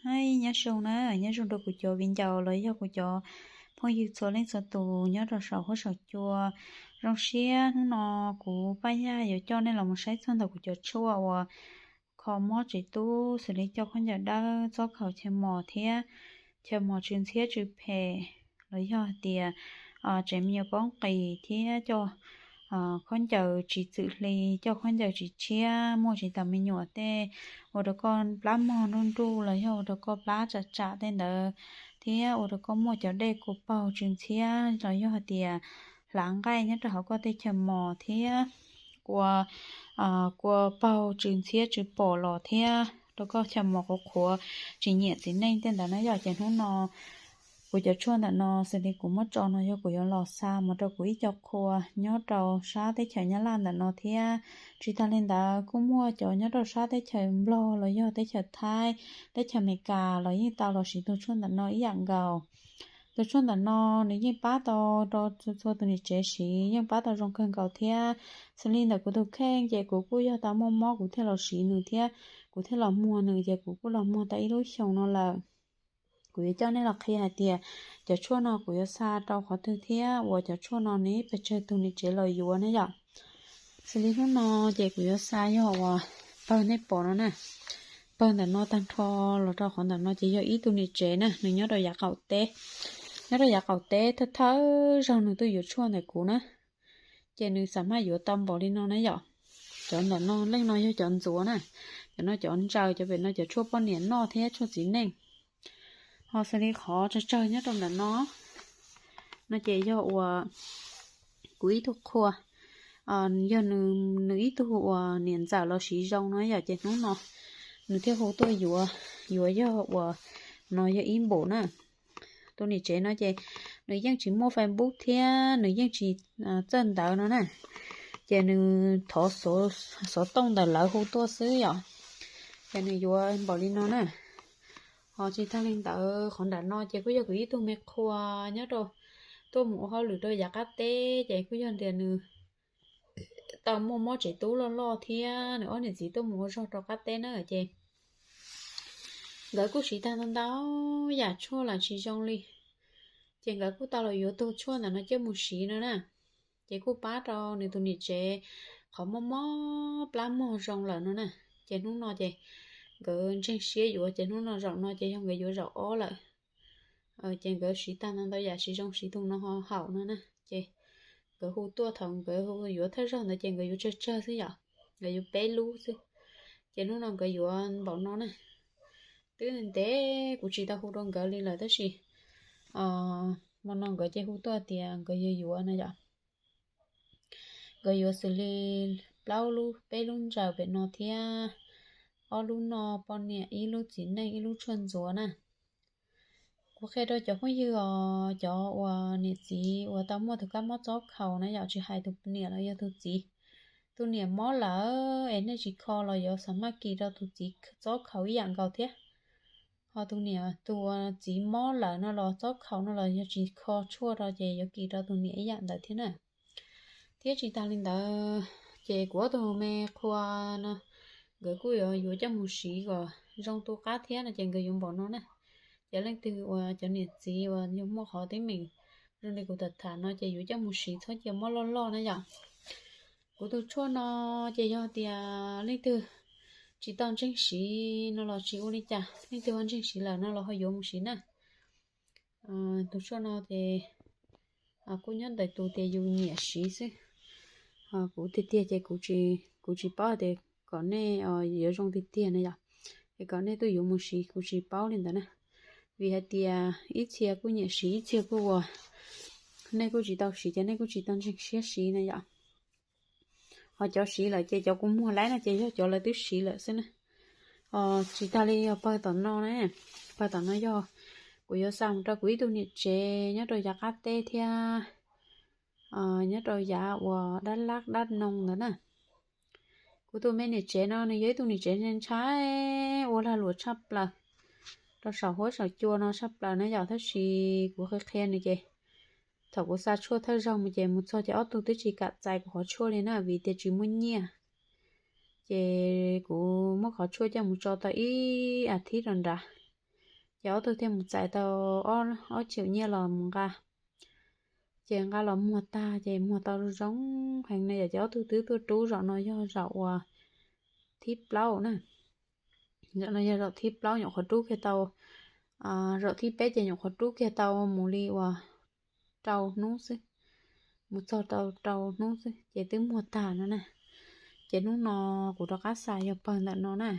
Hais nyob zoo na, nyob zoo rau kuv cov viv ncaus los yog kuv cov phooj ywg txhua leej txhua tus nyob rau saum huab saum cua. Zoo siab hnub no kuv Paj Yaj yuav coj nej los mus saib txog ntawm kuv cov tshuaj uas kho mob tsev tub xws li coj khaub ncaws dawb, txob khaum chaw mos thiab chaw mos tsw ntxhiab tsw phem, los yog tias tsev me nyuam poob qis thiab coj khaub ncaws tsis txwm hli, coj khaub ncaws tsis tshiab, muaj tsis tau me nyuam tej ua rau koj plab mog nruj nruj los yog ua rau koj plab tsam tsam tej ntawd, thiab ua rau koj muaj cov dej kua paug tsw ntxhiab los yog hais tias hlav nqaij nyob rau hauv koj tej chaw mos thiab kua kua paug tsw ntxhiab tsw pom los thiab rau koj chaw mos qhuav qhuav tsis nyiam txiv neej tej ntawd na yom. Ces hnub no kuv cov tshuaj ntawm no xws li kuv muab tso no yog kuv yuav los xa mus rau kuv ib co qhua nyob rau sab teb chaws Nyab Laj ntawm no thiab. Tsis tas li ntawd kuj muaj cov nyob rau sab teb chaws Nplog los yog teb chaws Thaib, teb chaws Amelikas los yeej tau los siv tus tshuaj ntawm no ib yam nkaus. Tus tshuaj ntawm no nws yeej pab tau rau txhua tus niam tsev siv, yeej pab tau zoo kawg nkaus thiab. Xws li ntawm kuv tus kheej ces kuv kuj yog tau muaj mob kuv thiaj los siv nws thiab kuv thiaj los muag nws ces kuv kuj los muag tau ib lub xyoos no lawm. Kuv yuav coj nej los qhia hais tias cov tshuaj no kuv yuav xa rau qhov twg thiab uas cov tshuaj no nws pes tsawg tus niam tsev los yuav na yom. Xws li hnub no ces kuv yuav xa yog uas pawg nej pom no na. Pawg ntawm no tag nrho los rau qhov ntawm no ces yog ib tug niam tsev na, nws nyob rau yav qaum teb. Nyob rau yav qaum teb thawj thawj zaug nws tuaj yuav tshuaj ntawm kuv na, ces nws xam maj yuav tau npaum li no na yom. Cov ntawm no leej no yog cov ntxuav na, cov no cov ntsaws, cov pem no cov tshuaj poj niam noj thiab tshuaj txiv neej. Ho xws li qhov tsawg tsawg nyob rau ntawm no, no ces yog uas kuv ib tug qhua, yog nws ib tug uas niam ntxawm los siv zoo no yom, ces hnub no nws thiaj hu tuaj yuav, yuav yog uas no yog ib npum na. Tus niam tsev no ces nws yeej tsis muaj Facebook thiab nws yeej tsis txawj ntawv no na, ces nws thov xov tooj ntawm lawv hu tuaj xwb yom, ces nws yuav npaum li no na. Ho tsis tag li ntawd qhov nram no ces kuj yog kuv ib tug me qhua nyob rau tuaj mus ua hauj lwm rau yav qab teb ces kuj yog tias nws tau muaj mob tsev tub loj loj thiab nws ob niam txiv tuaj mus ua zog rau qab teb na ces nkawd kuj siv tag ntau ntau yam tshuaj los tsis zoo li, ces nkawd kuj tau los yuav tus tshuaj ntawm no coj mus siv no na, ces kuj pab rau nws tus niam tsev qhov mob mob plab mog zoo lawm no na. Ces hnub no ces nkawd ntseeg siab yuav ces hnub no zaum no ces yog nkawd yuav zaum ob lawm. Ces nkawd siv tag ntau ntau yam siv zoo siv tus no ho haum no na, ces nkawd hu tuaj thaum nkawd yuav thawj zaug ntawd ces nkawd yuav tsawg tsawg xwb yom, nkawd yuav peb lub xwb, ces hnub no nkawd yuav npaum no na. Twb ntev kuv tsis tau hu rau nkawd li lawm tab sis hmo no nkawd cia hu tuaj tias nkawd yuav yuav no yom. Nkawd yuav xws li plaub lub peb lub ntsaws pem no thiab ob lub noj poj niam, ib lub txiv neej, ib lub tshuaj ntxuav na. Kuv qhia rau cov phooj ywg os, cov uas niam txiv uas tau muaj tus kab mob txob khaus na yom, tsis hais tus niam los yog tus txiv, tus niam mob lawm es nej tsis kho los yuav xam maj kis rau tus txiv txob khaus ib yam nkaus thiab. Ho tus niam tus txiv mob lawm no los txob khaus no los yog tsis kho tshuaj rau ces yuav kis rau tus niam ib yam ntawd thiab na. Thiab tsis tas li ntawd ces kuv ob tug me qhua no nkawd kuj yuav yuav coj mus siv kom zoo tu qab thiab no ces nkawd yuav npaum no na. Ces leej twg uas cov niam txiv uas yog muaj qhov teeb meem zoo li kuv tham tham no ces yuav coj mus siv txhob cia mob loj loj na yom. Kuv tus tshuaj no ces yog tias leej twg tsis tau ntseeg siv no los tsis ua li cas, leej twg ho ntseeg siv lawm no los ho yuav mus siv na. Tus tshuaj no ces kuj nyob ntawm tus tias yus nyiam siv xwb. Kuv tiag tiag ces kuv tsis paub tias kom nej yuav zoo tiag tiag na yom, es kom nej tuaj yuav mus siv kuv tsis paub li ntawd na. Vim hais tias ib txhia kuj nyiam siv ib txhia kuj ua, nej kuj tsis tau siv ces nej kuj tsis tau ntseeg siab siv na yom. Ho cov siv lawm ces cov kuv muag laib no ces yog cov lawv twb siv lawm xwb na. Tsis tas li yog pawg tom no na, pawg tom no yog kuv yuav xa mus rau kuv ib tug niam tsev nyob rau yav qab teb thiab nyob rau yav uas dab lab dab noo ntawd na. Kuv tus me niam tsev no nws yog ib tug niam tsev ntshai, ua lag luam tshaj plaws rau saum huab saum cua no tshaj plaws na yom, tab sis kuv qhia qhia nws ces thaum kuv xa tshuaj thawj zaug mus ces mus txog ces ob tug twb tsis kam txais kuv qhov tshuaj li na vim tias tsis muaj nyiaj. Ces kuv muab qhov tshuaj coj mus tso tau ib as thiv rau nrad, Ces ob tug thiaj mus txais tau ob, ob chim nyiaj los mus nqa. Ces nqa los muag tag ces muag tau zoo heev no yom. Ces ob tug twb tuaj rub zaum no yog zaum uas thib plaub na. Zaum no yog zaum thib plaub, nyuam qhuav rub kiag tau, zaum thib peb ces nyuam qhuav rub kiag tau mus li uas rau hnub xwb, mus txog rau rau hnub xwb ces twb muag tag no na. Ces hnub no kuv rov qab xa yog pawg ntawm no na,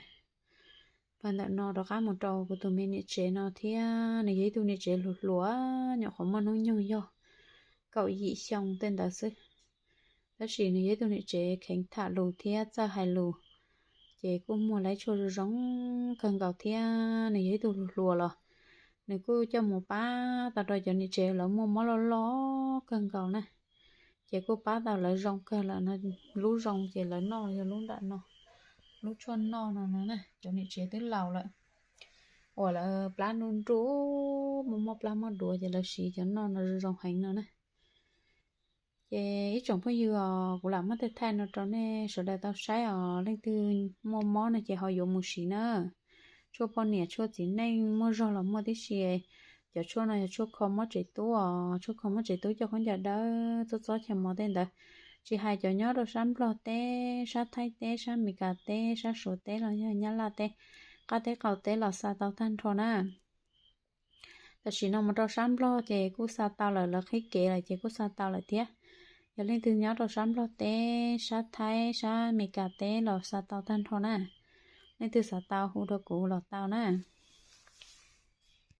pawg ntawm no rov qab mus rau kuv tus me niam tsev no thiab. Nws yog ib tug niam tsev hluas hluas, nyuam qhuav muaj hnub nyoog yog kaum yim xyoo tej ntawd xwb. Tab sis nws yog ib tug niam tsev kheev tham lus thiab txawj hais lus, ces kuj muag lawv tshuaj zoo zoo kawg nkaus thiab. Nws yog ib tug hluas hluas los nws kuj coj mus pab tau rau cov niam tsev lawv muaj mob loj loj kawg nkaus na. Ces kuj pab tau lawv zoo kawg lawm no. Lub zoo ces lawv noj yog lub nram no, lub tshuaj noj no no na. Cov niam tsev twb laus lawm, uas lawv plab nruj nruj, muaj mob plab mob duav ces lawv siv cov noj no zoo zoo heev no na. Ces ib tsoom phooj ywg os, kuv lam muab tej thaij no rau nej sawv daws tau saib os. Leej twg muaj mob no ces ho yuav mus siv na. Tshuaj poj niam tshuaj txiv neej muaj zog los muaj tib si. Cov tshuaj no yog tshuaj kho mob tsev tub os, tshuaj kho mob tsev tub coj khaub ncaws dawb, txob txob chaw mos tej ntawd. Tsis hais cov nyob rau sab Nplog teb, sab Thaib teb, sab Amelikas teb, sab Suav teb los yog Nyab Laj teb, qab teb qaum teb los xa tau tag nrho na. Tam sim no mus rau sab Nplog ces kuj xa tau lawm, lawv qhib kev lawm ces kuj xa tau lawm thiab. Yog leej twg nyob rau sab Nplog teb, sab Thaib, sab Amelikas teb los xa tau tag nrho na. Leej twg xav tau hu rau kuv los tau na.